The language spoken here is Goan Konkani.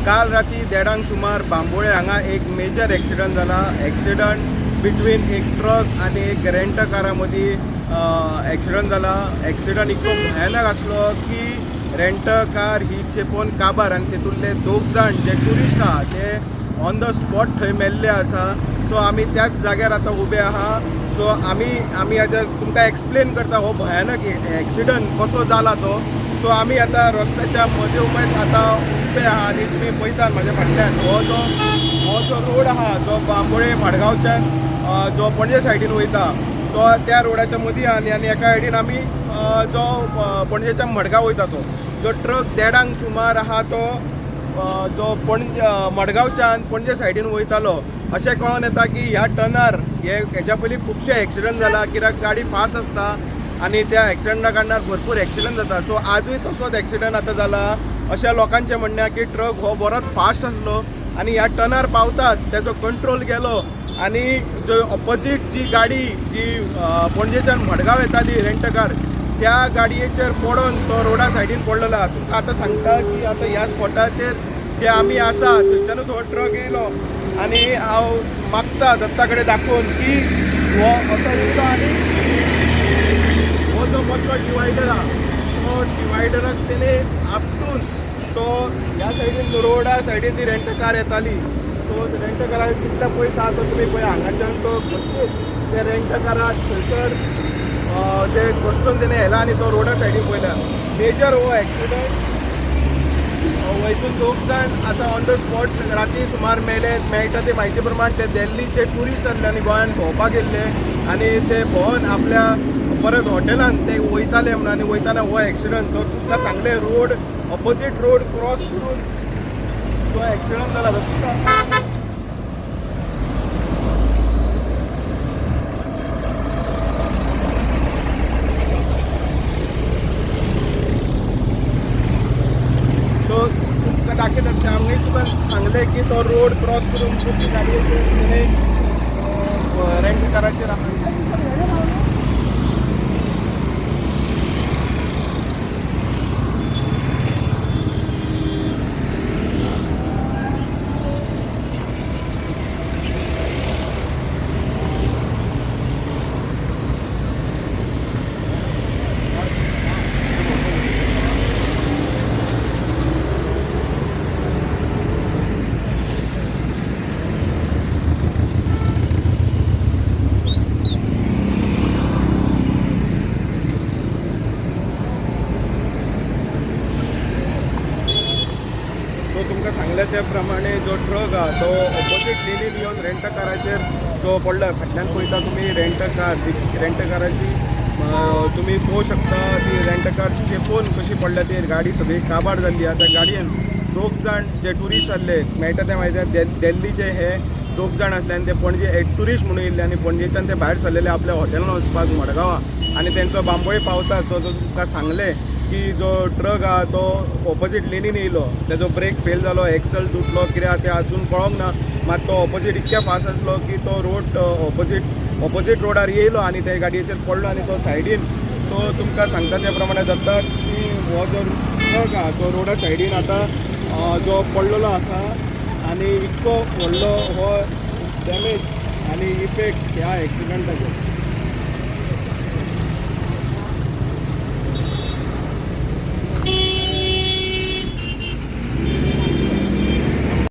काल राती 1:30 सुमार बांबोळे हांगा एक मेजर एक्सिडंट जाला. एक्सिडंट बिटवीन एक ट्रक आनी एक रेंट कारा मदीं एक्सिडंट जाला. एक्सिडंट इतलो भयानक आसलो की रेंट कार ही चेपोन काबार आनी तितूंतले 2 जाण जे ट्युरिस्ट आहा ते ऑन the spot थंय मेल्ले आसा. सो आमी त्याच जाग्यार आतां उबे आहा. सो आमी आतां तुमकां एक्सप्लेन करता हो भयानक एक्सिडंट कसो जाला तो. सो आमी आतां रस्त्याच्या मदीं उमेद आतां उबे आहा आनी तुमी पळयतात म्हाज्या फाटल्यान हो जो रोड आहा जो बांबोळे मडगांवच्यान जो पणजे सायडीन वयता तो त्या रोडाच्या मदीं आहा. आनी एका सायडीन आमी जो पणजेच्या मडगांव वयता तो जो ट्रक 1:30 सुमार आहा तो जो पणजे मडगांवच्यान पणजे सायडीन वयतालो. अशें कळोन येता की ह्या टर्नार हे हेच्या पयलीं खुबशे एक्सिडंट जाला कित्याक गाडी फास्ट आसता आनी त्या एक्सिडंटा कारणान भरपूर एक्सिडंट जाता. सो आजूय तसोच एक्सिडंट आतां जाला. अशें लोकांचें म्हणणें की ट्रक हो बरोच फास्ट आसलो आनी ह्या टर्नार पावतात तेजो कंट्रोल गेलो आनी जो ऑपोजीट जी गाडी जी पणजेच्यान मडगांव येताली रेंट कार त्या गाडयेचेर पडोन तो रोडा सायडीन पडलेलो आहा. तुमकां आतां सांगता की आतां ह्या स्पॉटाचेर जे आमी आसा थंयच्यानूच हो ट्रक येयलो आनी हांव मागता दत्ता कडेन दाखोवन की हो असो येयलो आनी हो जो मदलो डिवायडर आहा तो डिवायडराक तेणे आपटून तो ह्या सायडीन रोडा सायडीन ती रेंट कार येताली. तो रेंट काराक कितल्या पयस आहा तो तुमी पळय. हांगाच्यान तो त्या रेंट काराक थंयसर ते घसटून तेणे व्हेला आनी तो रोडा सायडीन पळयला. मेजर हो एक्सिडंट वयतून 2 जाण आतां ऑन the spot राती सुमार मेले. मेळटा ते म्हायती प्रमाण ते दिल्लीचे ट्युरिस्ट आसले आनी गोंयान भोंवपाक येयल्ले आनी ते भोंवन आपल्या परत हॉटेलान ते वयताले म्हणून आनी वयताना हो एक्सिडंट तो तुमकां सांगले रोड ऑपोजीट रोड क्रॉस करून तो एक्सिडंट जाला. सो तुमकां दाखयतात आमी तुका सांगलें की तो रोड क्रॉस करून तुमची गाडी रेंट काराचेर तुमकां सांगलें त्या प्रमाणे जो ट्रक आहा तो ऑपोजीट लेनीन येवन रेंट काराचेर जो पडला. फाटल्यान पळयता तुमी रेंट कार रेंट काराची तुमी पळोवंक शकता ती रेंट कार चेपून कशी पडल्या ती गाडी सगळी काबार जाल्ली आहा. त्या गाडयेन 2 जाण जे ट्युरिस्ट आसले मेळटा ते म्हायती दिल्लीचे हे 2 जाण आसले आनी ते पणजे एक ट्युरिस्ट म्हणून येयल्ले आनी पणजेच्यान ते भायर सरलेले आपल्या हॉटेलान वचपाक मडगांवां आनी तेंचो बांबोळे पावता तो जो तुमकां सांगलें की जो ट्रक आहा तो ऑपोजीट लेनीन येयलो तेजो ब्रेक फेल जालो, एक्सल तुटलो कितें आहा तें आजून कळोंक ना. मात तो ऑपोजीट इतक्या फास्ट आसलो की तो रोड ऑपोजीट रोडार येयलो आनी त्या गाडयेचेर पडलो आनी तो सायडीन. सो तुमकां सांगता त्या प्रमाणे जाता की हो जो ट्रक आहा तो रोडा सायडीन आतां जो पडलेलो आसा आनी इतको व्हडलो हो डॅमेज आनी इफेक्ट ह्या एक्सिडंटाचो.